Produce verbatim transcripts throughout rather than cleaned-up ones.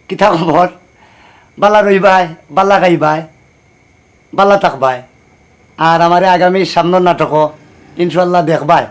কিতা খবর? বালা রইবায়, বালা খাইবায়, বালা থাকবায়। আর আমারে আগামী সামনর নাটকো ইনশাআল্লাহ দেখবায়।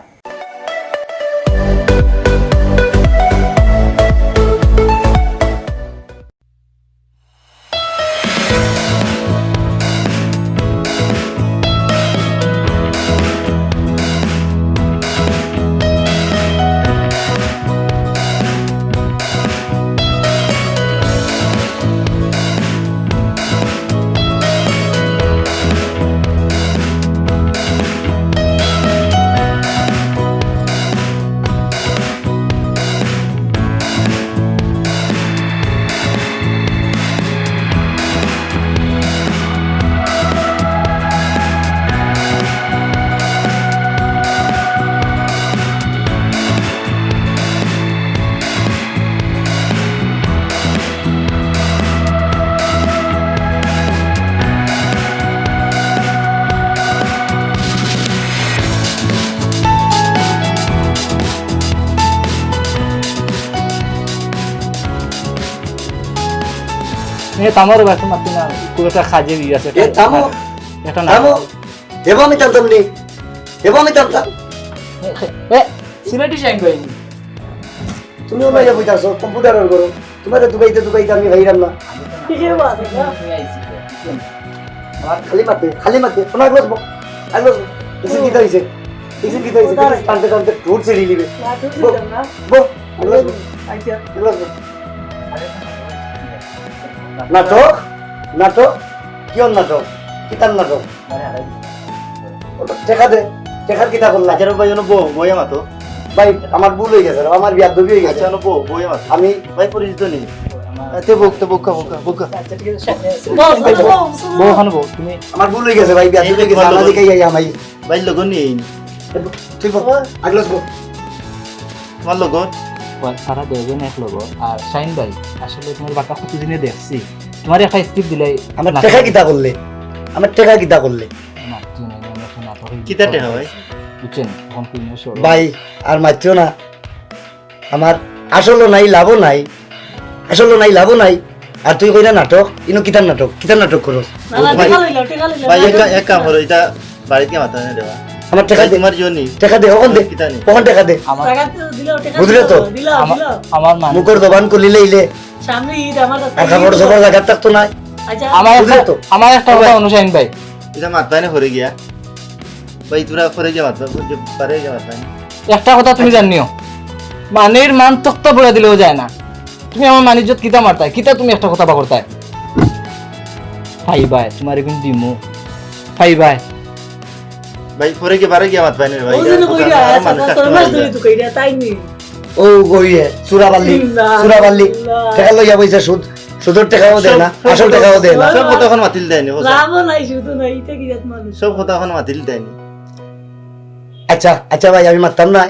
এ, থামো রে ভাই, থামো, থামো। খুব একটা কাজে ইয়ে আছে, এ, থামো। একটা না। থামো। এবার আমি জানতাম নি। এবার আমি জানতাম। এ, এ, সিলেটি শাইন ভাই। তুমি ওলা ইয়া বইতাছো, কম্পিউটারর ঘরো। তুমারে দুবাইতে দুবাইতে আমি ভাইরাম না। কিসের বাস এটা? খালি মাতে, খালি মাতে। শোনো, আগে বসবো। আগে বসবো। দেখছেন কিতা হইছে? দেখছেন কিতা হইছে? টানতে টানতে ঠোঁট ছিঁড়ি নিবে। না, ঠোঁট বো, ছিঁড়তাম না। বো, আগে বসবো। আচ্ছা। আগে বসবো। নাটক? নাটক? কিয়র নাটক? কিতার নাটক? ওটা টেকা দে, টেকার কিতা করলা? আচ্ছা, ভাই, ওনো বউ, বইয়া মাতো। ভাই, আমার ভুল হয়ে গেছে, আমার বিয়াদবি হয়ে গেছে। আচ্ছা, ওনো বউ, বইয়া মাতো। আমি ভাই, পরিচিত নেই। আচ্ছা, বউক, তো বউক, বউক, বউক। আচ্ছা, ঠিক আছে, সামনে আছে। বউ, বউ, বউ, বউ, বউ, ওখানে বউ, তুমি। আমার ভুল হয়ে গেছে ভাই, বিয়াদবি হয়ে গেছে। এই যে আমার বলো। দিকে ইয়া, ইয়া, ভাই। ভাই, লগন নেই। তুই বউ, আগলাস বউ। তোমার লগর? ওরা তারা দুইজন এক লগর। আর শাহিন ভাই, আসলে তোমার বাক্কা কতদিনে দেখছি। তোমার একটা স্ক্রিপ্ট দিলাই আমার না। টেকা কিতা করলে? আমার টেকা কিতা করলে? না, তুই না, আমি একটা নাটক কিতা টেকা ভাই? বুঝছেন? এখন তুই নিয়ে সরো। ভাই, আর মারছো না। আমার আসলও নাই, লাভও নাই। আসলও নাই, লাভও নাই। আর তুই কইরা নাটক, ইনো কিতার নাটক? কিতার নাটক করস? না, না, ভাই, টেকা লইলাও, টেকা লইলাও। ভাই, এক কা-, এক কাম করো, এটা বাড়িত গিয়া মাতো না দেবা। আমার টেকা ভাই, দে। তোমার জন্য। টেকা দে, ওখান দে। কিতা নি? ওখান টেকা দে। আমার টাকা তো দিলাও, টেকা বুঝলে তো? দিলাও, দিলাও, আমার, দিলাও। আমার মানে মুখর জবান খুলিলে ইলে। সামনে ঈদ, আমার কাছে আর কাপড় ঈদ। চোপড় জাগাত থাকতো না। আচ্ছা। আমার বুঝলে একটা, তো? আমার একটা কথা ভাই। অনু শাহিন ভাই। এটা মাতবায় না পরে গিয়া। ভাই, তোরা পরে গিয়া মাতবা, বুঝতে পারে গিয়া মাতবায় না। একটা কথা তুমি জানিও, মানির মান তক্তা পুড়া দিলেও যায় না। তুমি আমার মান ইজ্জত কিতা মারতায়? কিতা তুমি একটা কথা বাগড়তায়? পাইবায়, তোমার এখন দিমু। পাইবায়। ভাই, পরে গিয়া, বারে গিয়া মাতবায় না রে ভাই। ও যেন এটা কইরা, কথা, আরো আচ্ছা, মানুষ আচ্ছা, কাটতে তোর মাছ পারে ধরে না। তুই কইরা, তাই নি? ও গইয়ে, চুরাবাল্লি, না, চুরাবাল্লি। না। টেকা লইয়া বইছে সুদ, সুদর টেকাও দেয় না, সব, সব আসল টেকাও দেয় না। সব কথা এখন মাতিল দেয় নি, বুঝছো? লাভও নাই, সুদও নাই, ইটা কি জাত মানুষ? সব কথা এখন মাতিল দেয় নি। আচ্ছা, আচ্ছা ভাই, আমি মাততাম না,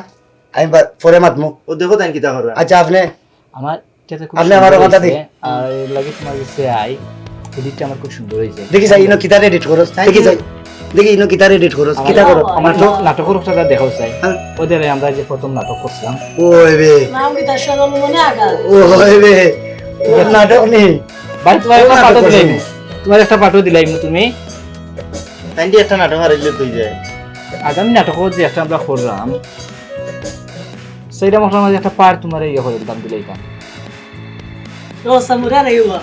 আমি বা-, পরে মাতমু। ও দেখো তাই কিতা কররা। আচ্ছা, আপনে, আমার ইটাতে খুব আপনে আমার সুন্দর কথা হইছে, দিক। আর এর লাগি তোমার গেছে আই, এডিটটা আমার খুব সুন্দর হইছে। দেখি চাই, ইনো কিতার এডিট করস? Thank দেখি you। চাই। দেখি, ইনো কিতার এডিট করস? আমার কিতা করো? আমার নাটক, নাটকর কথা দেখাও চাই। হ্যাঁ। ওদের আমরা যে প্রথম নাটক করছিলাম। ওই বে। নাম কিতা সরল মনে আগা? ওই বে। ওর নাটক নেই। ভাই, তোমার ও একটা নাটক পাঠও করছো দিলাইমু। নি? তোমার একটা পাঠও দিলাইমু তুমি। তাইন দি একটা নাটক আর ইলে তুই যায়। আগামী নাটক যে একটা আমরা করলাম, সেইটা মশলার মাঝে একটা পার তোমার ইয়ে করে দিতাম, দিলাইতাম। ও, সামুরা রে, ওয়া।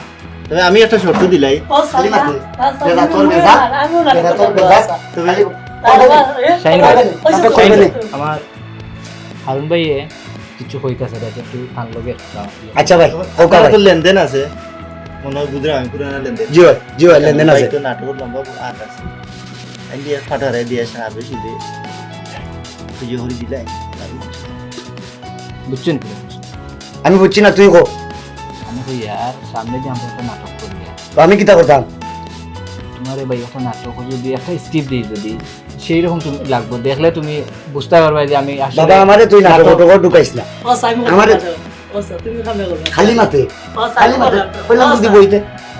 তবে আমি একটা শর্ত দিলাই। ও, খালি সামুরা, মাতে। আর সামুরা বেজা তোর রে, বেজা। আর আমিও না বেজা তোর করতে বেজা। পারতাম। তবে খালি তারপর, এ, শাহিন ভাই, ওই যে শাহিন ভাই, আমার হারুন ভাইয়ে কিছু কইতাছে, এটা একটু তার লগে একটা ইয়ে। আচ্ছা ভাই, ওকে আপনার ভাই। তো লেনদেন আছে। মনে হয় বুঝলাম আমি পুরানা লেনদেন। জি ভাই, জি ভাই, লেনদেন ভাই আছে। তো নাটকের লম্বা আট আছে। আমি দিয়ে ফাটারে দিয়ে আসা বেশি দিয়ে। তুই যে হরি দিলাই। বুঝছেন কি? আমি বুঝছি না, তুই কো। আমি কই আর সামনে যে আমরা একটা নাটক করি আর। তো আমি কিতা করতাম? তোমারে ভাই একটা নাটক যদি একটা স্ক্রিপ্ট দিই যদি সেই রকম তুমি লাগবো, দেখলে তুমি বুঝতে পারবে যে আমি আসলে বাবা, আমারে তুই নাটক নাটক। ওটা ঢুকাইস না। ও, সাইমন আমারে নাটক। ও, স্যার, তুমি খাবে বলো। খালি মাতে। ও, স্যার, খালি মাতে। বলো। কইলাম ও, যদি স্যার। বইতে।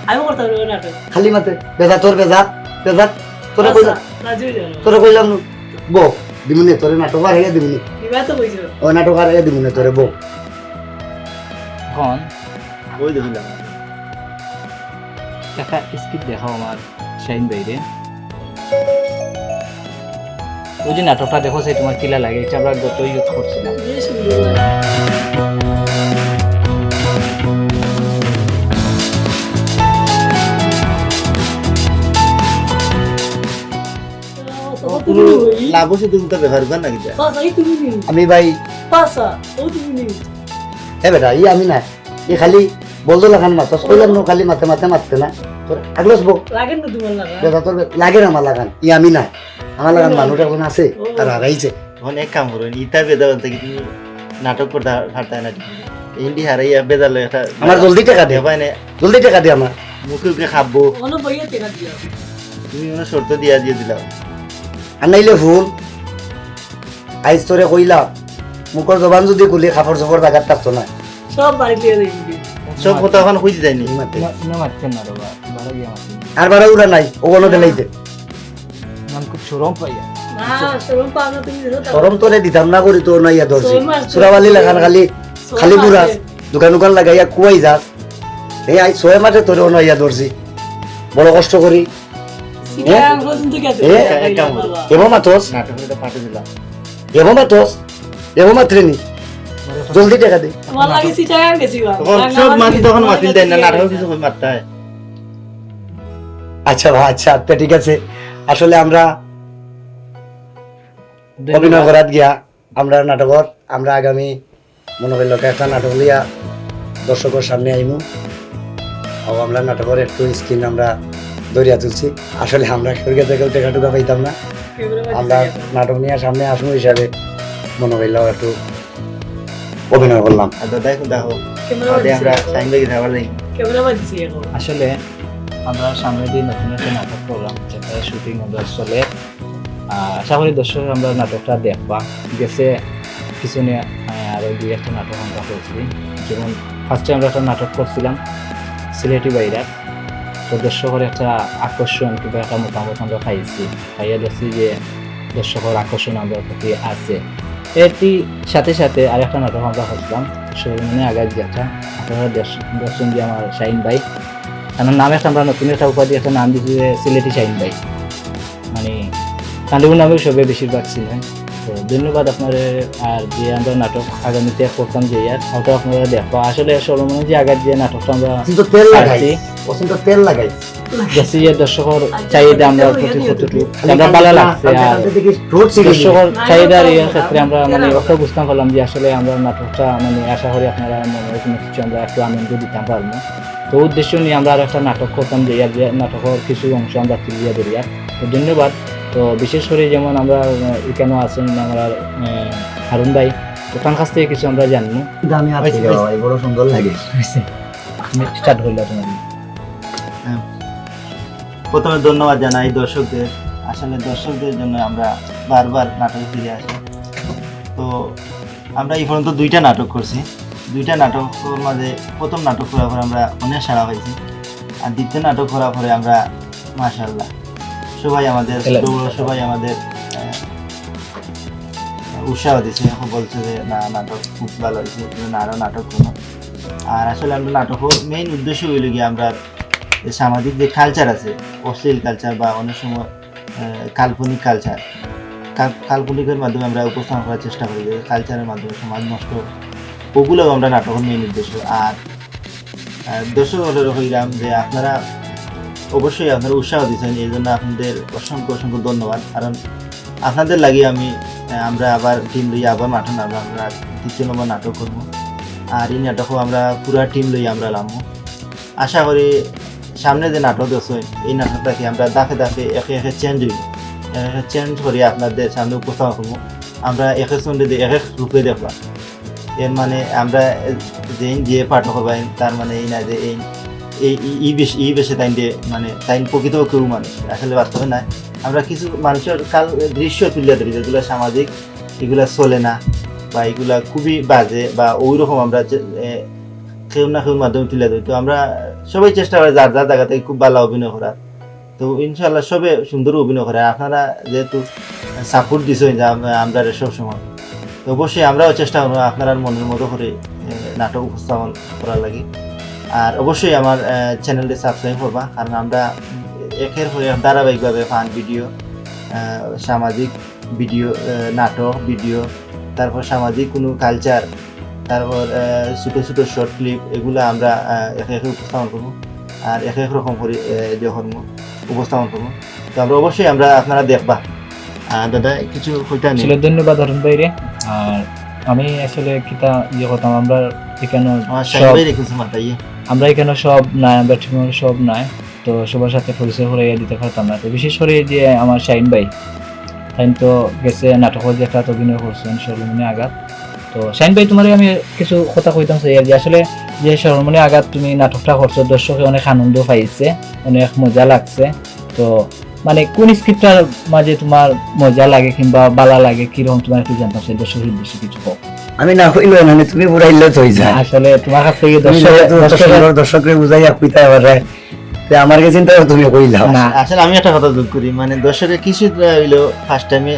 আমি করতে পারবো নাটক। খালি মাতে। বেজা তোর বেজা, বেজা। তোরে ও, কইলাম। স্যার, রাজি হয়ে যাবো। তোরে কইলাম, বো, দিমুনে, তোরে নাটক আর হেগে দিমুনে। দিবা তো কইছো। ও নাটক আর হেগে দিমুনে, তোরে বো। এখন ওই দেখুন। একটা স্কিট দেখাও আমার শাহিন ভাইরে। ওই যে নাটকটা দেখো, সেই তোমার কিলা লাগে, এটা আমরা গত ইউজ করছিলাম। বেশ সুন্দর লাগে। লাভ হচ্ছে তুমি তো ব্যবহার কর না কিতা? আমি ভাই। এ বেটা, ই আমি না। ই খালি বলতো লাখান মাতস, কইলাম না খালি মাতে মাতে মাততে না। তোর আগলস বউ। লাগে না তোমার লাগান। বেটা, তোর লাগে না আমার লাগান। ই আমি না। আমার লাগান মানুষ এখন আছে, আর হারাইছে। এখন এক কাম করো, ইতা বেদা বলতে কি তুমি নাটক করতে পারতায় না? ইন্ডি হারাইয়া বেদা লয় একটা আমার জলদি টেকা দে। জলদি টেকা দে আমার। মুখে মুখে খাবো। তুমি মনে শর্ত দিয়া দিয়ে দিলাম। আর নাইলে ভুল। আইজ তোরে কইলাম, মুখর জবান যদি খুলি, কাপড় চোপড় জাগাত থাকতো না। সব বাড়ি লিয়ে যাইবি। সব কথা এখন খুঁজে যায়নি। ইমা মাতছেন না রে বা, বারো গিয়া মাতছেন। আর বারো উড়া নাই, ও কোনো দিলাইতে। আমি খুব শরম পাই আর। না, শরম পাও না তুমি, দেখো তো। শরম তোরে দিতাম না করি, তোর নাইয়া ধরছি। সুরাবালি লাখান খালি, খালি বুড়াস, দোকান দোকান লাগাইয়া কুয়াই যাস। এই আই ছয় মাসে তোরে নাইয়া ধরছি, বড় কষ্ট করি। সিটাং পর্যন্ত গেছে। এ? এক কাম করো। এবার মাতস? নাটক এটা পাঠিয়ে দিলাম। এবার মাতস? এবার মাতরে নি। জলদি টেকা দে। তোমার লাগে সিটাং গেছি বা। তখন সব মানুষ তখন মাতিল দেয় না, নাটক কিছু মারতে হয়। আচ্ছা ভাই, আচ্ছা, আচ্ছা, ঠিক আছে। আসলে আমরা অভিনয় করাত গিয়া আমরা নাটকর, আমরা আগামী মনে করলে একটা নাটক লইয়া দর্শকর সামনে আইমু। ও আমরা নাটকর একটু স্ক্রিন আমরা ধরিয়া তুলছি। আসলে আমরা কেউ গেছে কেউ টেকা টুকা পাইতাম না। আমরা নাটক নিয়ে সামনে আসবো হিসাবে মনে করলে একটু অভিনয় করলাম। আর দাদা এখন দেখো, ক্যামেরা আদে আমরা বাজছে। সাইন ভাই ধাবার নেই। ক্যামেরা বাজছে এখন। আসলে আমরা সামনে দিয়ে নতুন একটা নাটক করলাম, যেটা শুটিং আমরা চলে। আহ, আশা করি দর্শক আমরা নাটকটা দেখবা। গেছে কিছু নিয়ে, আহ, আরো দুই একটা নাটক আমরা করছি। যেমন ফার্স্টে আমরা একটা নাটক করছিলাম সিলেটি বাইরা, তো দর্শকর একটা আকর্ষণ কিংবা একটা মতামত আমরা পাইছি, পাইয়া দেখছি যে দর্শকর আকর্ষণ আমরার প্রতি আছে। এরই সাথে সাথে আরেকটা নাটক আমরা করছিলাম, সরজমিনে আগার যে একটা, আপনারা দেখ-, দেখছেন যে আমার শাহিন ভাই, তার নাম একটা আমরা নতুন একটা উপাধি একটা নাম দিছি যে সিলেটি শাহিন ভাই। মানে, তানরে নামে সবে বেশিরভাগ চিনেন। তো ধন্যবাদ আপনারে। আর যে আমরা নাটক আগামীতে করতাম যে ইয়ার, হয়তো আপনারা দেখবা। আসলে সরজমিনে যে আগার যে নাটকটা আমরা কিন্তু তেল লাগাই, করছি, অসুন তো তেল লাগাই। দেখছি যে দর্শকর চাহিদা আমরা প্রতি কতটুকু, আমরা ভালো লাগছে। আর দর্শকর চাহিদার এই ক্ষেত্রে আমরা মানে একটা বুঝতাম পারলাম যে আসলে আমরা নাটকটা মানে আশা করি আপনারা মনে হয় কোনো কিছু আমরা একটু আনন্দ দিতাম পারবো। তো উদ্দেশ্য নিয়ে আমরা আর একটা নাটক করতাম যে ইয়ার যে নাটকর কিছু অংশ আমরা তুলিয়া ধরিয়া। তো ধন্যবাদ। তো বিশেষ করে যেমন আমরা, আহ, এখানে আছেন আমরা, আহ, হারুন ভাই, তো তার কাছ থেকে কিছু আমরা জানবো। কিন্তু আমি আর আচ্ছা, কি আচ্ছা। ভাই, বড় সুন্দর লাগে। আচ্ছা। আমি স্টার্ট করলাম তোমার। হ্যাঁ। প্রথমে ধন্যবাদ জানাই দর্শকদের। আসলে দর্শকদের জন্য আমরা বারবার নাটকে ফিরে আসি। তো আমরা এই পর্যন্ত দুইটা নাটক করছি। দুইটা নাটকর মাঝে প্রথম নাটক করার পর আমরা অনেক সাড়া পাইছি, আর দ্বিতীয় নাটক করার পরে আমরা মাশাআল্লাহ সবাই আমাদের, ছোট বড় সবাই আমাদের, আহ, উৎসাহ দিছে, এখন বলছে যে না, নাটক খুব ভালো হয়েছে, তুমি না আরো নাটক করো। আর আসলে আমরা নাটকের মেইন উদ্দেশ্য হইল গিয়ে আমরা যে সামাজিক যে কালচার আছে, অশ্লীল কালচার বা অনেক সময়, আহ, কাল্পনিক কালচার, কাল-, কাল্পনিকের মাধ্যমে আমরা উপস্থাপন করার চেষ্টা করি যে কালচারের মাধ্যমে সমাজ নষ্ট, ওগুলোও আমরা নাটকের মেইন উদ্দেশ্য। আর, আহ, দর্শক হলে হইলাম যে আপনারা অবশ্যই আপনারা উৎসাহ দিচ্ছেন, এই জন্য আপনাদের অসংখ্য অসংখ্য ধন্যবাদ। কারণ আপনাদের লাগি আমি, আহ, আমরা আবার টিম লইয়া আবার মাঠে নামবো, আমরা দ্বিতীয় নম্বর নাটক করবো। আর এই নাটকও আমরা পুরা টিম লইয়া আমরা লামবো। আশা করি সামনে যে নাটক আছে, এই নাটকটাকে আমরা ধাপে ধাপে একে একে চেঞ্জ হইব, একে একে চেঞ্জ করি আপনাদের সামনে উপস্থাপন করবো। আমরা এক এক সন্ধ্যে এক এক রূপে দেখবা। এর মানে আমরা যে, যে পাঠক হবাই, তার মানে এই না যে এই, এই, এই, এই বেশ, এই বেশে তাই যে মানে তাই প্রকৃত কেউ মানুষ, আসলে বাস্তবে নাই। আমরা কিছু মানুষের কাল দৃশ্য তুলে ধরি, যেগুলো সামাজিক, এগুলা চলে না বা এগুলা খুবই বাজে বা ওই রকম আমরা যে, এ, কেউ না কেউর মাধ্যমে তুলে ধরি। তো আমরা সবাই চেষ্টা করি যার যার জায়গা থেকে খুব ভালো অভিনয় করার। তো ইনশাআল্লাহ সবে সুন্দর অভিনয় করে। আপনারা যেহেতু সাপোর্ট দিচ্ছেন যে আম-, আমরা সব সময়, তো অবশ্যই আমরাও চেষ্টা করবো আপনারার মনের মতো করে, এ, নাটক উপস্থাপন করার লাগি। আর অবশ্যই আমার চ্যানেলটা সাবস্ক্রাইব করবা, কারণ আমরা একের পর এক ধারাবাহিকভাবে ফান ভিডিও, সামাজিক ভিডিও, নাটক ভিডিও, তারপর সামাজিক কোনো কালচার, তারপর ছোটো ছোটো শর্ট ক্লিপ, এগুলা আমরা একে একে উপস্থাপন করবো। আর এক এক রকম করি যে কর্ম উপস্থাপন করবো। তো আমরা অবশ্যই আমরা আপনারা দেখবা। দাদা, কিছু কইতা নি? আসলে ধন্যবাদ হারুন ভাইরে। আর আমি আসলে কিতা ইয়ে করতাম, আমরা এখানে আমার শাহিন ভাইরে কিছু মাতাইয়ে। আমরা এখানে সব নাই, আমরা টিমের সব নাই, তো সবার সাথে পরিচয় করাইয়া দিতে পারতাম না। তো বিশেষ করে যে আমার শাহিন ভাই, তাইন তো গেছে নাটকও যে একটা অভিনয় করছেন সরলমনে আঘাত। তো শাহিন ভাই, তোমারে আমি কিছু কথা কইতাম চাই আর কি। আসলে যে সরলমনে আঘাত তুমি নাটকটা করছো, দর্শকে অনেক আনন্দ পাইছে, অনেক মজা লাগছে। তো মানে কোন স্ক্রিপ্টটার মাঝে তোমার মজা লাগে কিংবা ভালা লাগে, কিরকম তোমার একটু জানতাম চাই, দর্শকের উদ্দেশ্যে কিছু কও। আমি না কইলে মানে তুমি বুড়াইলে তো হই যায়। আসলে তোমার কাছ থেকে তুমি দর্শক, যেহেতু দর্শকের সুন্দর দর্শকরে বুঝাইয়া কইতে পারে, তে আমার কাছে চিন্তা তুমি কইলাম। না। আসলে আমি একটা কথা যোগ করি, মানে দর্শকে কিছু হইলো ফার্স্ট টাইমে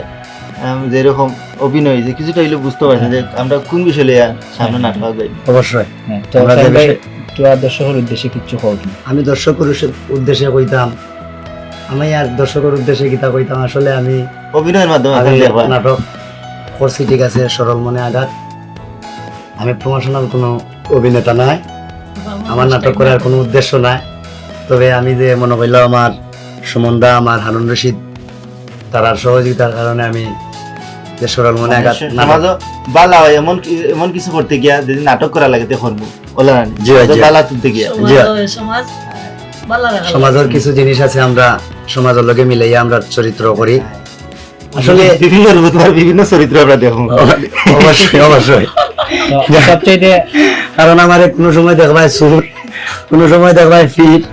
যেরকম অভিনয় হয়েছে, কিছুটা হইলে বুঝতে পারছে যে আমরা কোন বিষয়ে লইয়া সামনে হ্যাঁ। নাটক যাই। অবশ্যই। হ্যাঁ, তো আমরা যে সাইন ভাই, বিষয়ে তো আর দর্শকের উদ্দেশ্যে কিচ্ছু কও তুমি? আমি দর্শকের উদ্দেশ্যে কইতাম, আমি আর দর্শকের উদ্দেশ্যে কিতা কইতাম, আসলে আমি অভিনয়ের মাধ্যমে আমি এখন দেখবা। নাটক করছি, ঠিক আছে, সরলমনে আঘাত। আমি প্রমোশনাল কোনো অভিনেতা নাই, আমার নাটক করার কোনো উদ্দেশ্য নাই। তবে আমি যে মনে করলাম আমার সুমনদা, আমার হারুন রশিদ, তারার সহযোগিতার কারণে আমি যে সরলমনে আঘাত নাটক সমাজও বালা হয়, এমন কি-, এমন কিছু করতে গিয়া যদি নাটক করা লাগে, তে করবো। ওলা রানী, জি, জি। বালা তুলতে গিয়া। জি। সমাজ, সমাজ বালা রাখা সমাজের লাগে। কিছু জিনিস আছে, আমরা সমাজের লগে মিলাইয়া আমরা চরিত্র করি। হ্যাঁ। আসলে বিভিন্ন রূপ, তোমার বিভিন্ন চরিত্র আমরা দেখবো। অবশ্যই, অবশ্যই। তো সবচেয়ে কারণ আমারে কোনো সময় দেখবায় চুর, কোনো সময় দেখবায় ফিট,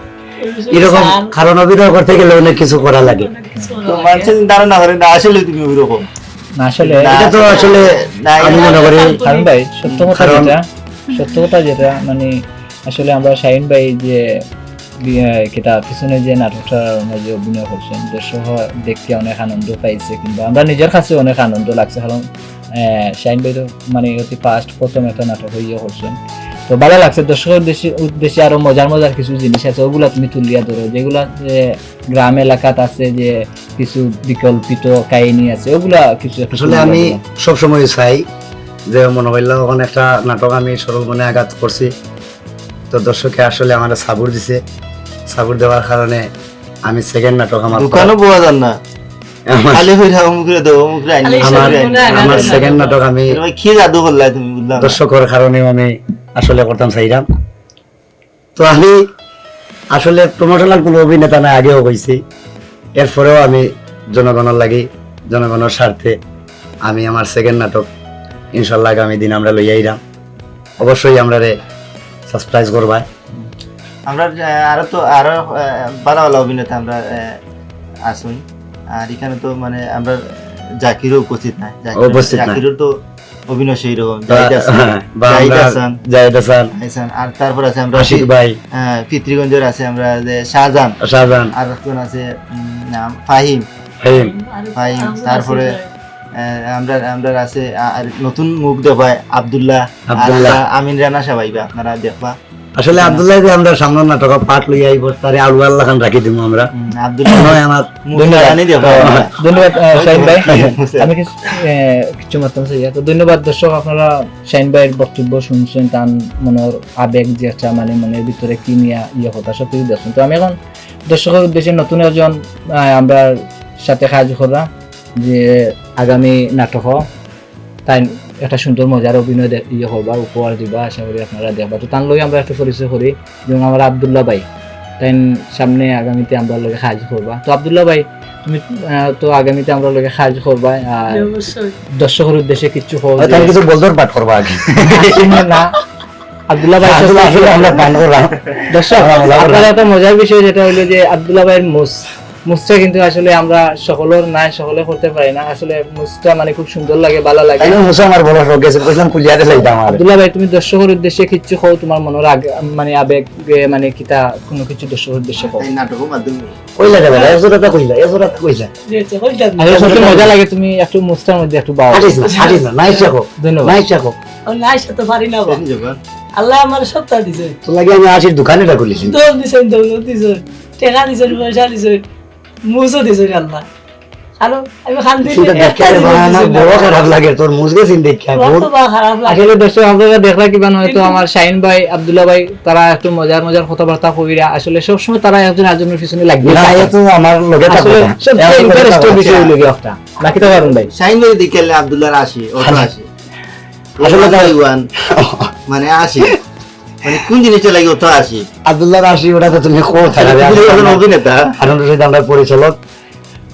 এরকম কারণ অভিনয় করতে গেলে অনেক কিছু করা লাগে। তো মানুষের ধারণা করে না, আসলে তুমি ওইরকম। না, আসলে এটা তো আসলে না, আমি মনে করি কারণ ভাই, সত্য কথা কারণ যেটা, সত্য কথা যেটা, মানে, আসলে আমরা শাহিন ভাই যে বি-, আহ, কিতা পিছনে যে নাটকটার মাঝে অভিনয় করছেন, দর্শক দেখতে অনেক আনন্দ পাইছে, কিন্তু আমরা নিজের কাছে অনেক আনন্দ লাগছে, কারণ, আহ, শাহিন ভাই তো মানে অতি ফার্স্ট প্রথম একটা নাটক হইয়া করছেন। তো ভালা লাগছে, দর্শকের উদ্দেশ্যে, উদ্দেশ্যে আরো মজার মজার কিছু জিনিস আছে, ওগুলা তুমি তুলিয়া ধরো, যেগুলা, আহ, গ্রাম এলাকাত আছে যে কিছু বিকল্পিত কাহিনী আছে, ওগুলা কিছু একটু আসলে তুলিয়া আমি ধরো। সবসময় চাই যে মনে হইলো এখন একটা নাটক আমি সরলমনে আঘাত করছি, তো দর্শকে আসলে আমারে সাপোর্ট দিছে, সাপোর্ট দেওয়ার কারণে আমি সেকেন্ড নাটক আমার দোকানও পাওয়া যান না। আমার খালি হইরা অমুকরে দাও, অমুকরে আনি, খালি অমুকরে আনি। আমার সেকেন্ড নাটক আমি এ ভাই, কি জাদু করলা তুমি, বুঝলাম না। দর্শকের কারণে আমি আসলে করতাম চাইলাম। তো আমি আসলে প্রমোশনাল কোনো অভিনেতা না, আগেও কইছি, এরপরেও আমি জনগণের লাগি, জনগণের স্বার্থে আমি আমার সেকেন্ড নাটক ইনশাল্লাহ আগামী দিন আমরা লইয়া আইরাম। অবশ্যই আমরারে সারপ্রাইজ করবায়। আমরা, আহ, আরো তো, আরো, আহ, ভালা ভালা অভিনেতা আমরা, আহ, আছুন। আর এখানে তো মানে আমরা জাকিরও উপস্থিত নাই। জাকির, উপস্থিত নাই। জাকিরও তো অভিনয় সেই রকম। বা, জাহিদ হাসান, হ্যাঁ, বা জাহিদ আমরা হাসান। জাহিদ হাসান। হাসান। আর তারপর আছে আমরা আশিক পি-, ভাই। আহ, পিতৃগঞ্জের আছে আমরা যে শাহজাহান। শাহজাহান। আর একজন আছে, উম, নাম ফাহিম। ফাহিম। ফাহিম। তারপরে, আহ, আমরা, আমরা আছে, আ-, আর নতুন মুখ দেখায় আব্দুল্লাহ। আব্দুল্লাহ। আর আমিন রানা সাহেব আইবা, আপনারা দেখবা। আসলে আব্দুল্লাহ যে আমরা সামনের নাটকে পার্ট লইয়া আইব, তারে আলু আল্লাহ খান রাখি দিমু আমরা। হুম, আব্দুল্লাহ নয় আমার মুখে ধন্যবাদ। লাগানি দেবো আমরা। ধন্যবাদ, আহ, শাহিন ভাই। আমি কিছু, আহ, কিছু মাত্র চাই। তো ধন্যবাদ দর্শক, আপনারা শাহিন ভাইয়ের বক্তব্য শুনছেন, তার মনের আবেগ যে একটা মানে মনের ভিতরে কি নিয়ে ইয়ে কথা সব কিছু দেখছেন। তো আমি এখন দর্শকের উদ্দেশ্যে নতুন একজন, আহ, আমরা সাথে কাজ করা যে আগামী নাটক তাইন একটা সুন্দর মজার অভিনয় দে-, ইয়ে করবা, উপহার দিবা, আশা করি আপনারা দেখবা। তো তার লগে আমরা একটু পরিচয় করি, যেমন আমার আব্দুল্লাহ ভাই, তাইন সামনে আগামীতে আমরা লগে কাজ করবা। তো আব্দুল্লাহ ভাই, তুমি, আহ, তো আগামীতে আমরা লগে কাজ করবা, আর জি, অবশ্যই। দর্শকের উদ্দেশ্যে কিচ্ছু কও আর যে তাহলে কিছু বলদর পাঠ করবা আগে। না, না, আব্দুল্লাহ ভাই, আসলে, আসলে আমরা পান করলাম। দর্শক, আমরা মজা করলাম। আপনারা একটা মজার বিষয় যেটা হইলো যে আব্দুল্লাহ ভাইয়ের মুস মুছটা কিন্তু আসলে আমরা সকলের নাই, সকলে করতে পারি না। আসলে মুছটা মানে খুব সুন্দর লাগে, ভালো লাগে। তাই না, মুছা আমার বড় শখ গেছে, কইছিলাম কুলিয়াতে যাইতাম আর। আব্দুল্লাহ ভাই, তুমি দর্শকের উদ্দেশ্যে কিচ্ছু কও, তোমার মনের আগে মানে আবেগে মানে কিতা কোনো কিছু দর্শকের উদ্দেশ্যে কও। এই নাটকের মাধ্যমে কইলা রে বাবা, এসো রাতা কইলা, এসো রাতা কইলা। আসলে সত্যি মজা লাগে, তুমি একটু মুছটার মধ্যে একটু বাও। হাঁটিস না, হাঁটিস না, নাইস রাখো, ধন্যবাদ। নাইস রাখো। ও না, সে তো পারি না বা। যখন আল্লাহ আমার সবটা দিছে। তো লাগে আমি আশির দোকানে রাখলিছি। দোল দিছেন, দৌলত দিছেন, টেকা দিছেন, পয়সা দিছেন, মুছও দিছেন আল্লাহ। আরো আমি খান দিলে চিন্তা দেখে রে বাবা, আমার বড় খারাপ লাগে তোর মুছ গেছিন দেখে। আমার তো বা খারাপ লাগে। আসলে দর্শক আপনারা দেখরা কিবা হয়তো কিন্তু আমার শাহিন ভাই, আব্দুল্লাহ ভাই, তারা একটু মজার মজার কথাবার্তা কইরা আসলে সবসময় তারা একজন আরেকজনের পিছনে লাগিয়ে না, থাকে। এ তো আমার লগে থাকো আসলে না। সবচেয়ে এ আমার লগে ইন্টারেস্টের থাকো না। বিষয় হইল কি একটা, নাকি তো পারুন ভাই? শাহিন ভাই দেখলে আব্দুল্লাহর আশি, অত আশি। আসলে আসলে তার- ওয়ান মানে আশি, মানে কোন জিনিসটা লাগে অত আশি? আব্দুল্লাহর আশি, ওটা তো তুমি কো থাকা তুমি একজন অভিনেতা। আনন্দ সহিত আমরা পরিচালক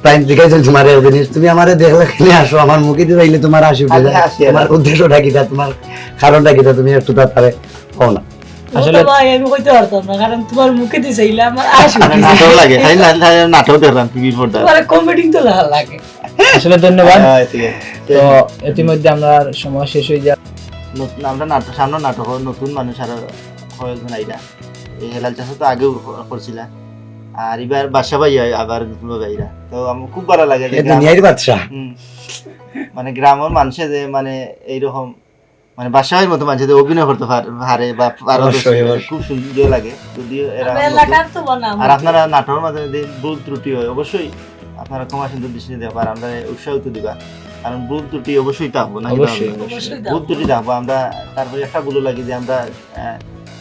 প্রাইম দিকে যে তোমার এই জিনিস, তুমি আমারে দেখলে কেনে আসো, আমার মুখে দিয়ে যাইলে তোমার আশি উঠে আগে যায়। আসি আর তোমার উদ্দেশ্যটা কিতা, তোমার কারণটা কিতা, তুমি একটু তাড়াতাড়ি কও না। আসলে ও তো ভাই, আমি কইতে পারতাম না, কারণ তোমার মুখে দিছে ইলা আমার আশি মানে নাটক লাগে, তাই না? তাই নাটক দেখলাম টিভির পর্দায়। তোমার কমেডিং তো লাগা লাগে। আসলে ধন্যবাদ। হ্যাঁ, ঠিক আছে। তো ইতিমধ্যে আমরা সময় শেষ হয়ে যায়। নতুন আমরা নাটক, সামনে নাটক হয়, নতুন মানুষ আরো কয়েকজন আইরা। এই হেলাল চাষা তো আগেও করছিলা, আর এবার বাদশা ভাই আবার নতুন ভাবে আইরা। তো আমার খুব ভালো লাগে যে এই গ্রাম- দুনিয়ার বাদশা। হুম। মানে গ্রামের মানুষে যে মানে এইরকম মানে বাদশা ভাইর মতো মানুষে যে অভিনয় করতে পার- পারে বা পারদর্শী, অবশ্যই, মানে অবশ্যই। খুব সুন্দর লাগে। যদিও এরা আমরা নতুন। এলাকার তো বানাম। আর আপনারা নাটকের মাঝে যদি ভুল ত্রুটি হয়, অবশ্যই আপনারা ক্ষমা সুন্দর দৃষ্টিতে দেখবা, আর আমরা উৎসাহিত দিবা, কারণ ভুল ত্রুটি অবশ্যই থাকবো, নাকি অবশ্যই, থাকবো না? অবশ্যই ভুল থাকবো। ত্রুটি থাকবো, আমরা তারপরে একটা ভুল লাগে যে আমরা আহ, এই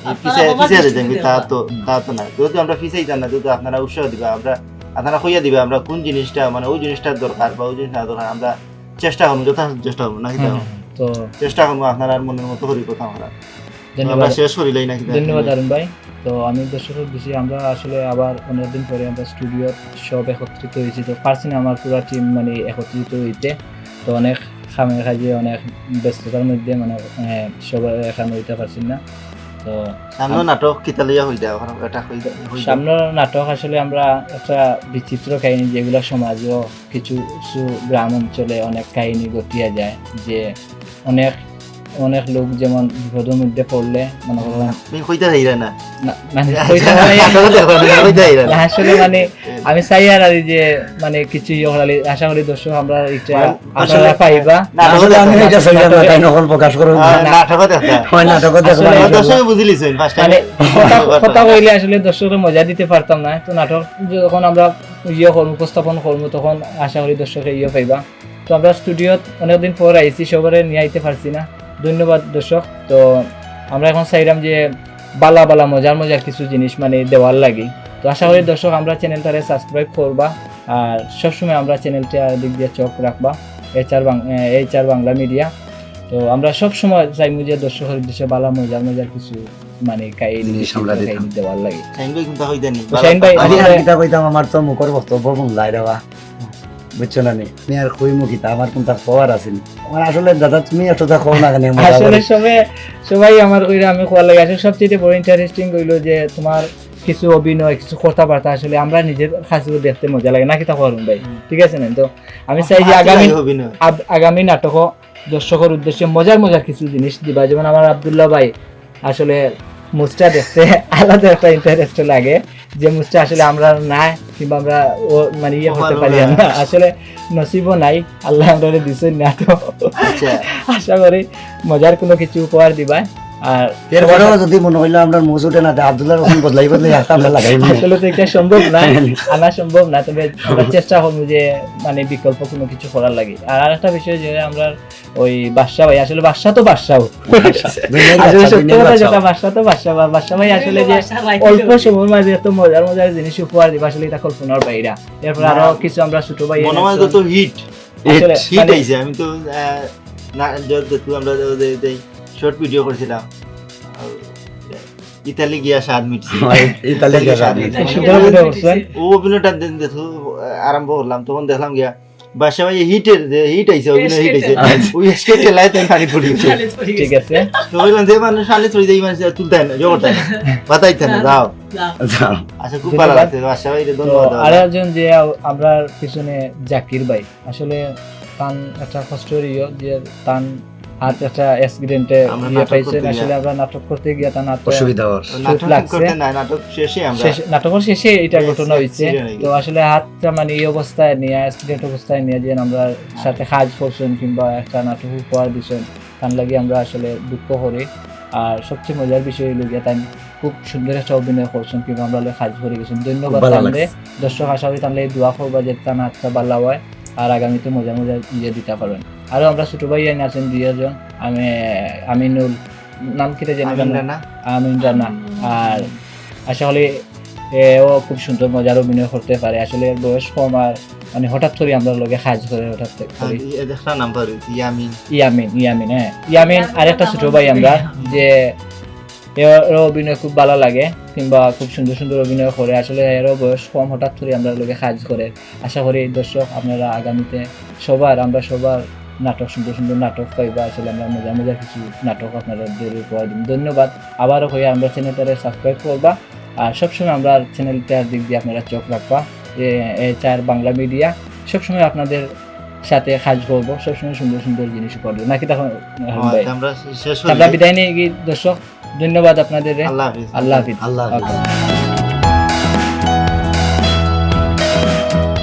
আপনারা পিছিয়ে ক্ষমা পিছিয়ে দৃষ্টিতে যেতে তা দেখবা। তো তা তো না। যদি আমরা পিছিয়ে যাই না, যদি আপনারা উৎসাহ দিবা, আমরা আপনারা কইয়া দিবা আমরা কোন জিনিসটা মানে ওই জিনিসটার দরকার বা ওই জিনিসটা দরকার, আমরা চেষ্টা করবো, যথাসাধ্য চেষ্টা করবো, নাকি হুম, তাও? হুম, তো চেষ্টা করবো আপনারা মনের মতো করি কথা আমরা। তো আমরা ধন্যবাদ। শেষ করিলাই নাকি তাই? ধন্যবাদ আরুন ভাই। তো আমি দর্শকের উদ্দেশ্যে, আমরা আসলে আবার অনেকদিন পরে আমরা স্টুডিওর সব একত্রিত হয়েছি, তো পারছি না আমার পুরা টিম মানে একত্রিত হইতে, তো অনেক কামে কাজে অনেক ব্যস্ততার মধ্যে মানে আহ, সবাই এখানে হইতে পারছি না। তো সামনে নাটক কিতা লইয়া হই যায়, ওখানে এটা হই যায়, হই যায়। সামনের নাটক আসলে আমরা একটা বিচিত্র কাহিনী, যেগুলো সমাজেও কিছু কিছু গ্রাম অঞ্চলে অনেক কাহিনী ঘটিয়া যায়, যে অনেক অনেক লোক যেমন বিপদের মধ্যে পড়লে মনে করেন তুমি কইতা চাইরা না। না, মানে কইতে মানে নাটক দেখো না, কইতা চাইরা না। না, আসলে মানে আমি চাই আর আর এই যে মানে কিছু ইয়ে করালি, আশা করি দর্শক আমরা এটা মানে আপনারা আসলে পাইবা। নাটক আসলে আমি দেখো। এটা চাইলাম না, তাই নকল প্রকাশ করো। আহ, নাটক দেখো। হয় নাটক দেখো আসলে না। দর্শক দর্শকে বুঝিলিছেন, first time। মানে কথা কথা কইলে আসলে দর্শকরা মজা দিতে পারতাম না, তো নাটক যখন আমরা ইয়ে করবো, উপস্থাপন করবো, তখন আশা করি দর্শকে ইয়ে পাইবা। তো আমরা স্টুডিওত অনেকদিন পর আইছি, সবারে নিয়ে আইতে পারছি না, ধন্যবাদ দর্শক। তো আমরা এখন চাইলাম যে বালা বালা মজার মজার কিছু জিনিস মানে দেওয়ার লাগি। তো আশা করি দর্শক আমরা চ্যানেলটারে সাবস্ক্রাইব করবা, আর সবসময় আমরা চ্যানেলটার দিক দিয়ে চোখ রাখবা, এইচ আর বাং-, এ, এইচ আর বাংলা মিডিয়া। তো আমরা সবসময় চাইমু যে দর্শকের উদ্দেশ্যে বালা মজার মজার কিছু মানে কাহিনী, জিনিস আমরা বিচিত্র দিতাম। কাহিনী দেওয়ার লাগি। শাহিন ভাই কিন্তু হইতা নি। তো শাহিন ভাই, আমি আমরা- আর কিতা কইতাম, আমার তো মুখর বক্তব্য বন্ধ রে বা। বুঝছো না নি? আমি আর কইমু কিতা, আমার কোনটা খবর আছে নি? আমার আসলে দাদা তুমি এতটা কও না কেন, মজা আসলে করে। সবে সবাই আমার কইরা আমি খোয়া লাগে। আসলে সবচেয়ে বড় ইন্টারেস্টিং হইলো যে তোমার কিছু অভিনয়, কিছু কথাবার্তা আসলে আমরা নিজের কাছেও দেখতে মজা লাগে, নাকি তা করুন ভাই? ঠিক আছে না? তো আমি চাই যে হাসি আগামী লাগে অভিনয়। আব- আগামী নাটকও দর্শকের উদ্দেশ্যে মজার মজার কিছু জিনিস দিবা, যেমন আমার আব্দুল্লাহ ভাই আসলে মুছটা দেখতে আলাদা একটা ইন্টারেস্ট লাগে, যে মুছটা আসলে আমরা নাই কিংবা আমরা ও মানে ইয়ে করতে ওখানে পারি ওরা- না, আসলে নসিবও নাই, আল্লাহ আমরা দিচ্ছেন না। তো আচ্ছা। আশা করি মজার কোনো কিছু উপহার দিবা। আর এরপরেও যদি মনে হইলো আমরা মুছ উঠে না, তে আব্দুল্লাহ রহমান বদলাই বদলাই আসতে আমরা লাগাই নিয়ে। আসলে তো এটা সম্ভব না, আনা সম্ভব না, তবে আমরা চেষ্টা করবো যে মানে বিকল্প কোনো কিছু করার লাগি। আর আরেকটা বিষয় যে আমরা ওই বাদশা ভাই, আসলে বাদশা তো বাদশা হোক। দুনিয়ার আসলে বাদশা, সত্য দুনিয়ার কথা বাদশা। যেটা বাদশা তো বাদশা, বা-, বাদশা ভাই আসলে যে বাদশা ভাই অল্প ছিল। সময়ের মাঝে এত মজার মজার জিনিস উপহার দিবা, আসলে এটা কল্পনার বাইরে। এরপর আরো না। কিছু আমরা ছোট ভাই মনে হয় আছে। যত হিট, আসলে হিট মানে আইছে। আমি তো আহ, না, যত আমরা যে শর্ট ভিডিও করছিলাম, আহ, ইতালি গিয়া স্বাদ মিটছে। হয়, ইতালি গিয়া স্বাদ মিটছে। সুন্দর অভিনয় করছেন। ও অভিনয়টা দিন দেখো, আহ, আরম্ভ করলাম, তখন দেখলাম গিয়া বাদশা ভাই হিটের যে হিট আইছে, অভিনয় হিট আইছে, আচ্ছা। ওই স্কেচে লাই তাই পানি পড়ি গেছে। ঠিক আছে। তো বললাম যে মানুষ পানি পড়ি যায়, মানুষ তুলতে হয় না, জোর দেয় না, বাতাইতে না, যাও। আচ্ছা, খুব ভালো লাগছে বাদশা ভাই, এটা তো ধন্যবাদ। আর একজন যে আ-, আমরার পিছনে জাকির ভাই, আসলে তান একটা কষ্ট হইল যে তান হাত একটা অ্যাক্সিডেন্টে আমরা ইয়ে নাটক পাইছেন। করতে গিয়া। আসলে আমরা নাটক করতে গিয়া তান হাত অসুবিধা হওয়ার। চোট নাটক লাগছে। করতে নাই, নাটক শেষে আমরা। শেষে, নাটকর শেষে এটা এ, ঘটনা হইছে। অ্যাক্সিডেন্ট হয়ে তো গেছে। আসলে হাতটা মানে এই অবস্থায় নিয়ে, অ্যাক্সিডেন্ট অবস্থায় নিয়ে যে আমরা সাথে কাজ করছেন কিংবা একটা নাটক উপহার দিছেন, তার লাগি আমরা আসলে দুঃখ করি। আর সবচেয়ে মজার বিষয় হইল গিয়া তাই খুব সুন্দর একটা অভিনয় করছেন কিংবা আমরা লগে কাজ করে গেছেন। ধন্যবাদ খুব ভালো তানরে। লাগছে। দর্শক আশা করি তানরে এই দোয়া করবা যে তান হাতটা ভালো হয় আর আগামীতে মজা মজা ইয়ে দিতে পারেন। আরও আমরা ছোট ভাই আইন আছেন দুইজন, আমি আমিনুল, নাম কিতা জানি আমিন জানো? রানা। আমিন রানা। আর আশা করি এও খুব সুন্দর মজার অভিনয় করতে পারে। আসলে এর বয়স কম আর মানে হঠাৎ করে আমরা লগে কাজ করে হঠাৎ আর করে। এ দেখরা নাম্বার ইয়ামিন। ইয়ামিন, ইয়ামিন, হ্যাঁ। ইয়ামিন ইয়ামিন আরেকটা আমার ছোট ভাই আমরা হুম। যে এর অভিনয় খুব ভালো লাগে কিংবা খুব সুন্দর সুন্দর অভিনয় করে। আসলে এরও বয়স কম, হঠাৎ করে আমরা লগে কাজ করে। আশা করি দর্শক আপনারা আগামীতে সবার, আমরা সবার নাটক, সুন্দর সুন্দর নাটক পাইবা। আসলে আমরা মজার মজার কিছু নাটক আপনাদের উপহার দিন। ধন্যবাদ। আবারও কই আমরা চ্যানেলটারে সাবস্ক্রাইব করবা আর সবসময় আমরা চ্যানেলটার দিক দিয়ে আপনারা চোখ রাখবা। এ, এ চার বাংলা মিডিয়া সবসময় আপনাদের সাথে কাজ করবো, সবসময় সুন্দর সুন্দর জিনিস করবো। নাকি তখন, হ্যাঁ, ভাই? তো আমরা শেষ আমরা করি। বিদায় নিয়ে গিয়ে দর্শক, ধন্যবাদ আপনাদের। আল্লাহ হাফিজ। আল্লাহ হাফিজ। আল্লাহ হাফিজ। ওকে।